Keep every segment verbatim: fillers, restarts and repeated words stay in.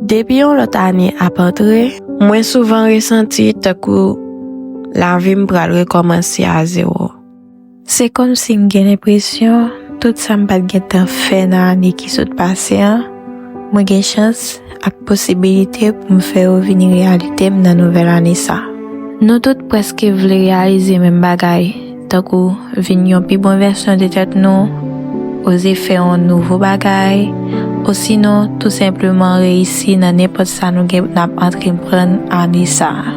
Depi yon lòt ane ap antre, mwen souvan resanti tankou lavi m pral rekòmanse a zewo. Se kòmsi m gen lenpresyon tout sa m pa t gentan fè nan ane ki sot pase an, mwen gen chans ak posibilite pou m fè yo vin reyalite m nan nouvèl ane sa. Nou tout prèske vle reyalize menm bagay, tankou vin yon pi bon vèsyon de tèt nou, oze fè yon nouvo bagay, osinon tou senpleman reyisi nan nenpòt sa nou gen n ap antreprann ane sa a.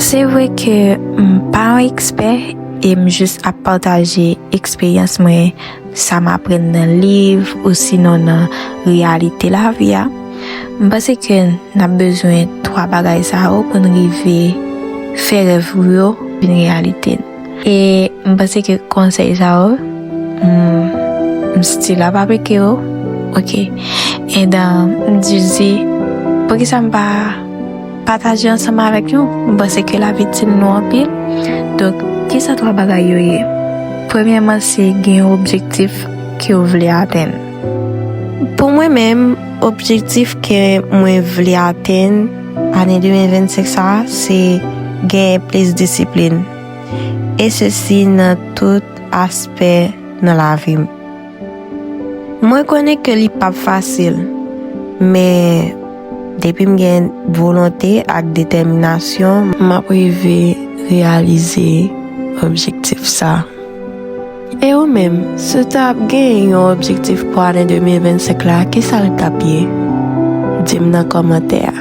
Se vre ke m pa yon ekspè e m jis ap pataje eksperyans mwen, sa m aprann nan liv osinon nan reyalite lavi a. M panse ke n ap bezwen twa bagay sa yo pou n rive fè rèv nou yo vin reyalite. E m panse ke konsèy sa yo, m, m still ap aplike yo. Ok. And um, m di, di, poukisa m pa pataje ansanm avèk nou? M panse ke l ap itil nou anpil. Donk, kisa twa bagay yo ye? Premyèman, se gen yon objektif ke w vle atenn. Pou mwen menm, objektif ke mwen vle atenn ane de mil vennsenk sa a, se genyen plis disiplin. E sesi nan tout aspè nan lavi m. Mwen konnen ke li p ap fasil, men depi m gen volonte ak detèminasyon, m ap rive reyalize objektif sa. E ou menm, si w t ap gen yon objektif pou ane de mil vennsenk la, kisa l t ap ye? Di m nan kòmantè a.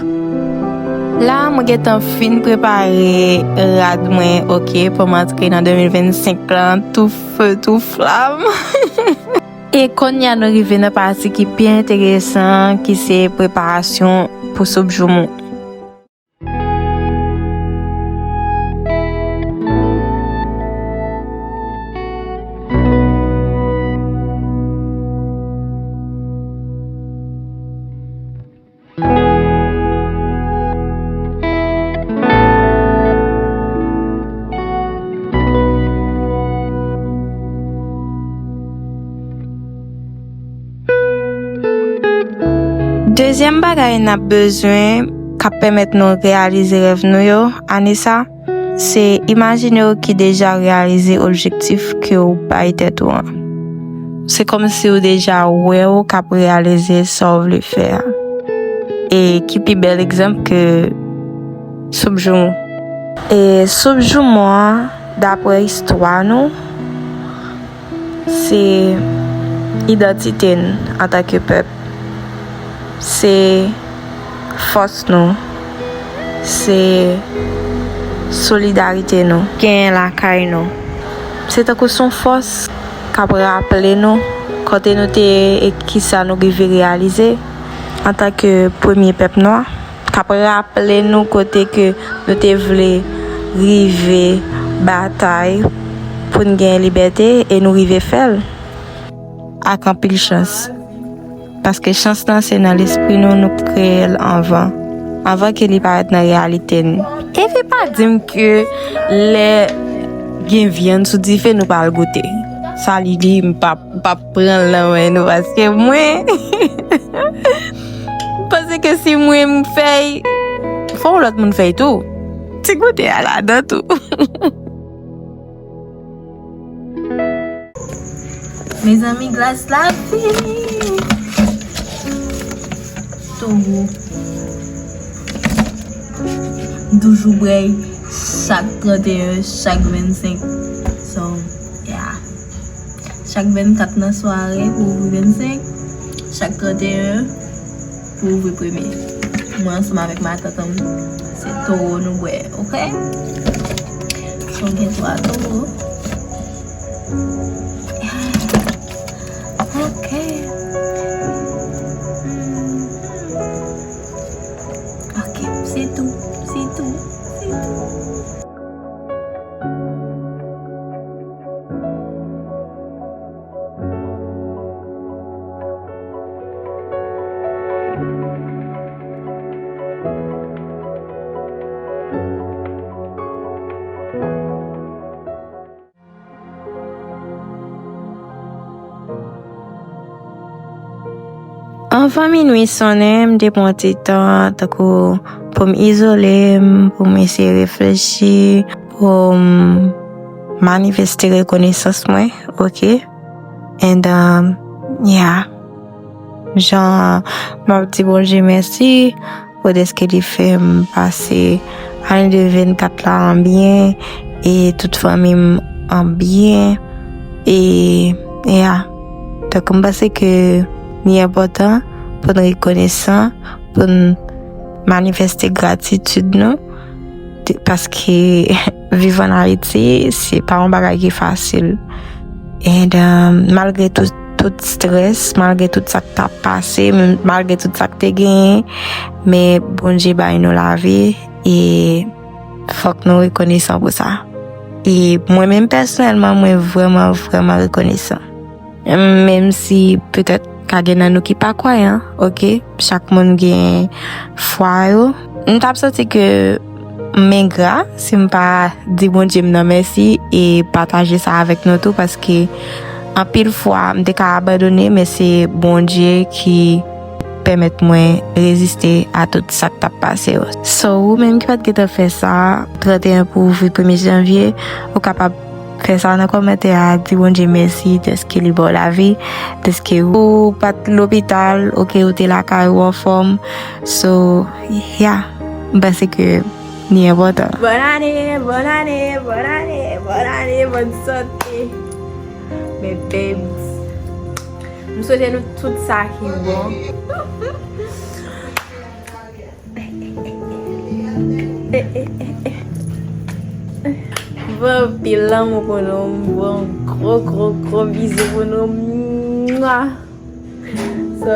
La, mwen gentan fin prepare rad mwen, ok, pou m antre nan de mil vennsenk lan, tou fe, tou flam. E kounye a, nou rive nan pati ki pi enteresan, ki se preparasyon pou soup joumou. Dezyèm bagay n ap bezwen k ap pèmèt nou reyalize rèv nou yo ane sa, se imajine w ki deja reyalize objektif ke w bay tèt ou an. Se kòmsi w deja wè w k ap reyalize sa w vle fè a. E ki pi bèl egzanp ke soup joumou? E soup joumou an, daprè istwa nou, se idantite n antanke pèp. Se fòs nou. Se solidarite nou genyen lakay nou. Se tankou s on fòs k ap raple nou kote nou te ye e kisa nou rive reyalize antanke premye pèp nwa, k ap raple nou kote ke nou te vle rive batay pou n gen libète e nou rive fè l ak anpil chans. Paske chans lan se nan lespri nou, nou kreye l anvan, anvan ke li parèt nan reyalite n. Epi pa di m ke lè gen vyann sou dife, nou pral goute. Sa li di, m p ap, m p ap pran l nan men nou, paske mwen, m panse ke si mwen m fè y, fò yon lòt moun fè y tou. Ti goute a ladan tou. Mezanmi, glas la fini. Towo. M toujou bwè y chak trannteyen, chak vennsenk. So, yeah. Chak vennkat nan sware pou ouvri vennsenk. Chak trannteyen pou ouvri premye. Mwen ansanm avèk matant an m, se towo nou bwè, ok? So, gen twa towo. Ok. Hmm. Ok, se tou, se tou, se tou. Anvan minui sonnen, m te pran ti tan, tankou pou m izole m, pou m eseye reflechi, pou m manifeste rekonesans mwen, oke? And, um, yeah. Jan m ap di Bondye mèsi pou dèske li fè m pase ane de vennkat la an byen e tout fanmi m an byen. E, yeah. Donk, m panse ke li enpòtan pou n rekonesan, pou n manifeste gratitid nou, te- paske viv ann Ayiti, se pa yon bagay ki fasil. And, um, malgre tout, tout strès, malgre tout sa k t ap pase, m- malgre tout sa k te genyen, men Bondye bay nou lavi e fòk nou rekonesan pou sa. E mwen menm pèsonèlman, mwen vrèman, vrèman rekonesan. Menm si petèt ka gen nan nou ki pa kwayan, oke? Chak moun gen fwa yo. M t ap santi ke m engra si m pa di Bondye m nan mèsi e pataje sa avèk nou tou, paske anpil fwa m te ka abandone, men se Bondye ki pèmèt mwen reziste a tout sa k t ap pase yo. So, ou menm ki pa t gentan fè sa, trannteyen pou ouvri premye janvye, ou kapab fè sa nan kòmantè a, di Bondye mèsi dèske li ba w lavi, dèske ou pa t lopital, oke, ou te lakay ou anfòm. So, yeah, m panse ke li enpòtan. Bòn ane, bòn ane, bòn ane, bòn ane, bòn sante. Mes babes. M swete nou tout sa ki bon. M voye anpil lanmou pou nou, m voye yon gwo, gwo, gwo bizou pou nou. Mwa. So,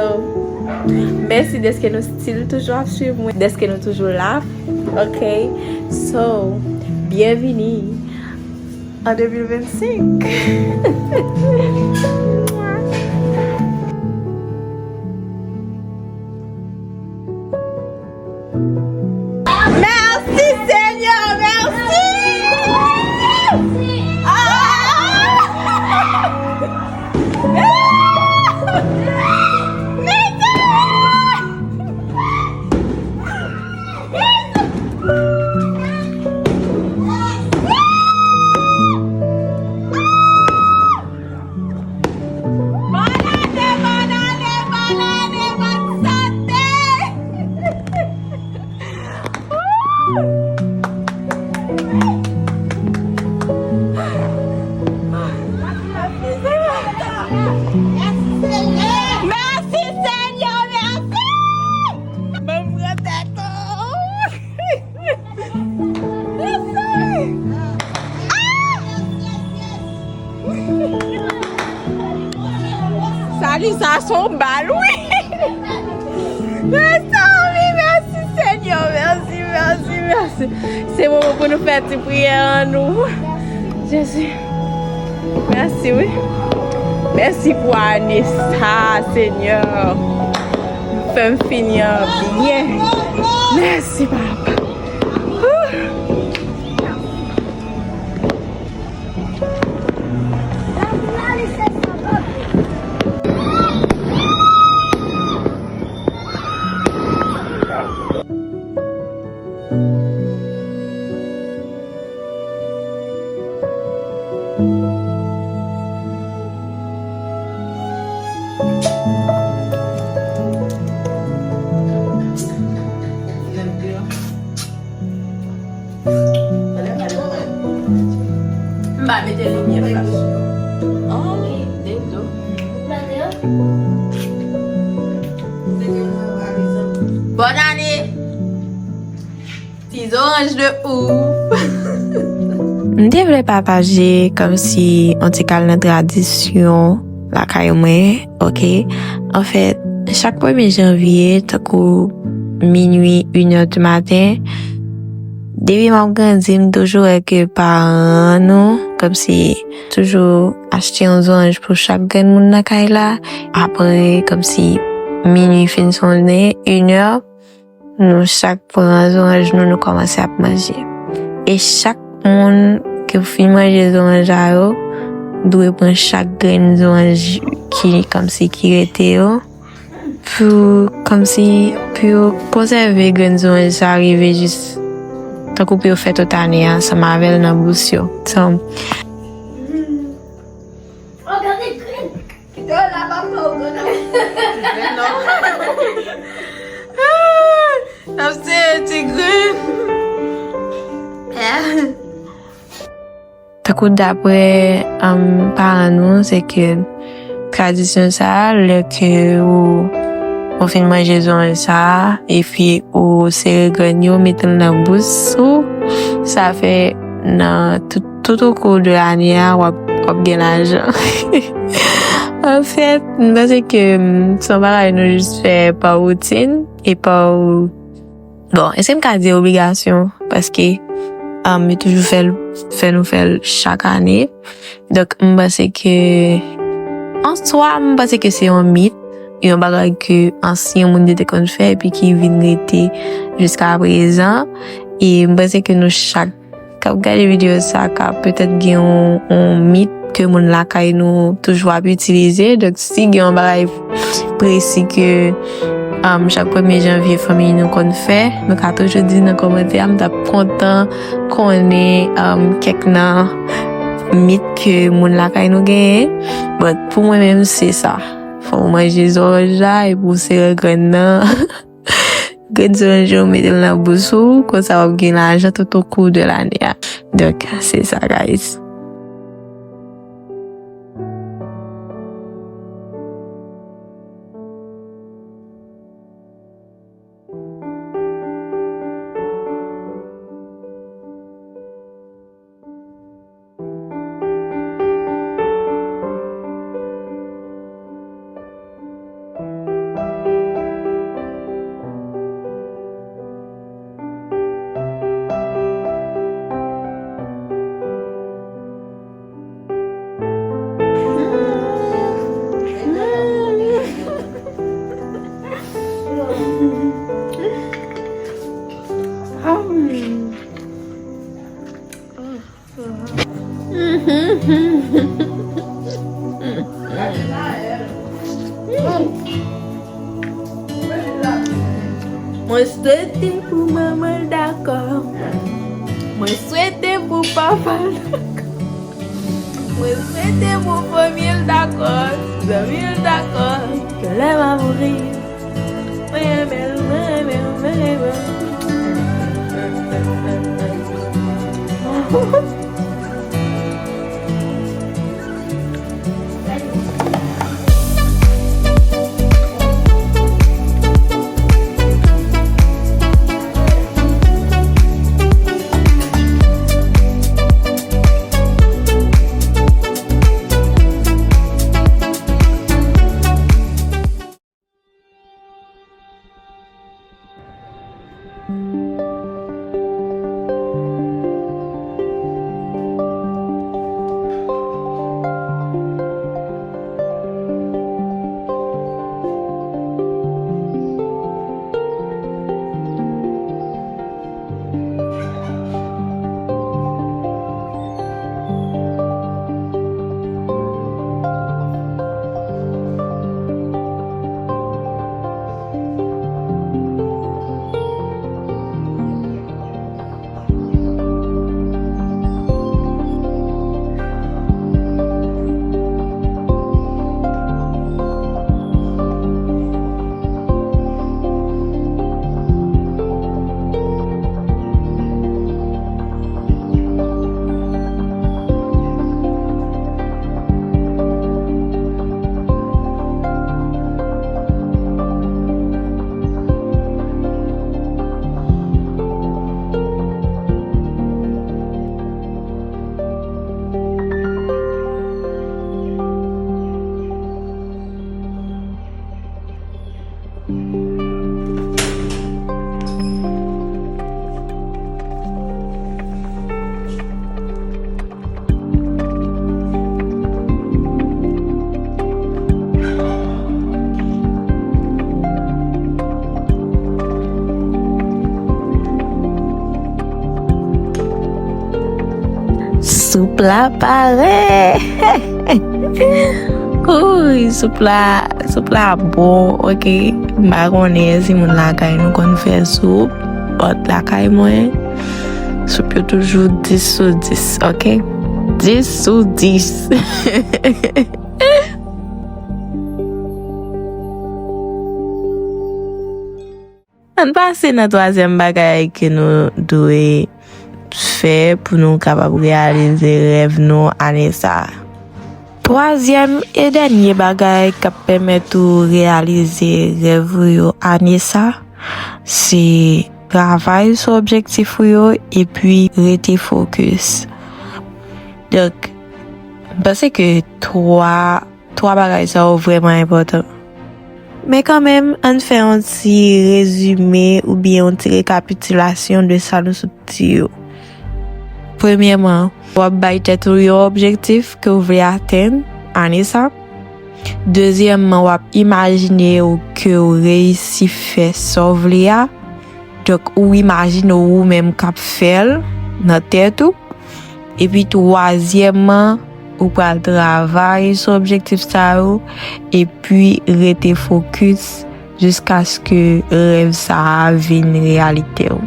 mèsi dèske nou still toujou ap swiv mwen, dèske nou toujou la. Ok? So, byenvini an de mil vennsenk. Mèsi, Senyè, mèsi! Ah! Bòn ane, bòn ane, bòn ane, bòn sante! Mèsi, Senyè, mèsi! Ban m pran tèt ou! Sali, sa se yon bal, wi. Mezanmi, mèsi, Senyè, mèsi, mèsi, mèsi. Se moman pou nou fè ti priyè an nou. Jezi, mèsi, wi. Mèsi pou ane sa, Senyè. Fè m fini an byen. Mèsi, papa. Woo! M pa mete limyè flash. Oh, de do. Bòn ane! Ti zoranj de ouf! M te vle pataje kòmsi yon ti kal nan tradisyon lakay mwen, oke? Anfèt, chak premye janvye, tankou minui, inè di maten, depi m ap grandi, m toujou wè ke paran nou, kòmsi, toujou achte yon zoranj pou chak grenn moun nan kay la. Apre, kòmsi, minui fin sonnen, inè, nou chak pran zoranj nou, nou kòmanse ap manje. E chak moun ki fin manje zoranj sa yo, dwe pran chak grenn zoranj ki kòmsi ki rete yo, pou, kòmsi, pou yo konsève grenn zoranj sa rive jis tankou pou yo fè tout ane a ansanm avè l nan bous yo. So, Kite yo la, pa pran yo konn. N ap sere ti grenn. Tankou daprè, um, paran nou, se ke tradisyon sa a, lè ke ou, ou fin manje zoranj sa a, epi ou sere grenn yo, mete l nan bous ou, sa fè nan tout, tout au cours de l'année a, w ap, w ap gen lajan. Anfèt, m panse ke, mm, se yon bagay nou jis fè pa woutin e pa, bon, èske m ka di obligasyon? Paske, um, yo toujou fè l, fè nou fè l chak ane. Donk, m panse ke, an swa, m panse ke se yon mit, yon bagay ke ansyen moun yo te konn fè epi ki vin rete jiska prezan. E m panse ke nou chak k ap gade videyo sa ka petèt gen yon, yon mit ke moun lakay nou toujou ap itilize. Donk, si gen yon bagay presi ke, um, chak premye janvye fanmi nou konn fè, nou ka toujou di nan kòmantè a, m t ap kontan konnen, um, kèk nan mit ke moun lakay nou genyen. But pou mwen menm, se sa. Fò w manje zoranj la, epi w sere grenn nan. Grenn zoranj yo, mete l nan bous ou, konsa w ap gen lajan tout au cours de l'année a. Donk, se sa, guys. Mwen swete pou manman l dakò. Mwen swete pou papa l dakò. Mwen swete pou fanmi l dakò, zanmi l dakò, ke lè m a mouri, mwen renmen l, mwen renmen l, mwen renmen l. Soup la pare! Uy, soup la, soup la bon, oke. M pa konnen si moun lakay nou konn fè soup, but lakay mwen, soup yo toujou dis sou dis, oke? Dis sou dis. Ann pase nan twazyèm bagay ke nou dwe fè pou nou kapab reyalize rèv nou ane sa a. Twazyèm e dènye bagay k ap pèmèt ou reyalize rèv ou yo ane sa, se travay sou objektif ou yo epi rete fokis. Donk, m panse ke twa, twa bagay sa yo vrèman enpòtan. Men kanmenm, ann fè yon ti rezime oubyen yon ti rekapitilasyon de sa nou sot di yo. Premyèman, w ap bay tèt ou yon objektif ke w vle atenn ane sa. Dezyèmman, w ap imajine w ke w reyisi fè sa w vle a. Donk, ou imajine w ou menm k ap fè l nan tèt ou. Epi twazyèmman, ou pral travay sou objektif sa yo epi rete fokis jiskaske rèv sa a vin reyalite w.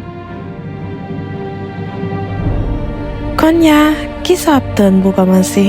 Kounye a, kisa w ap tann pou kòmanse?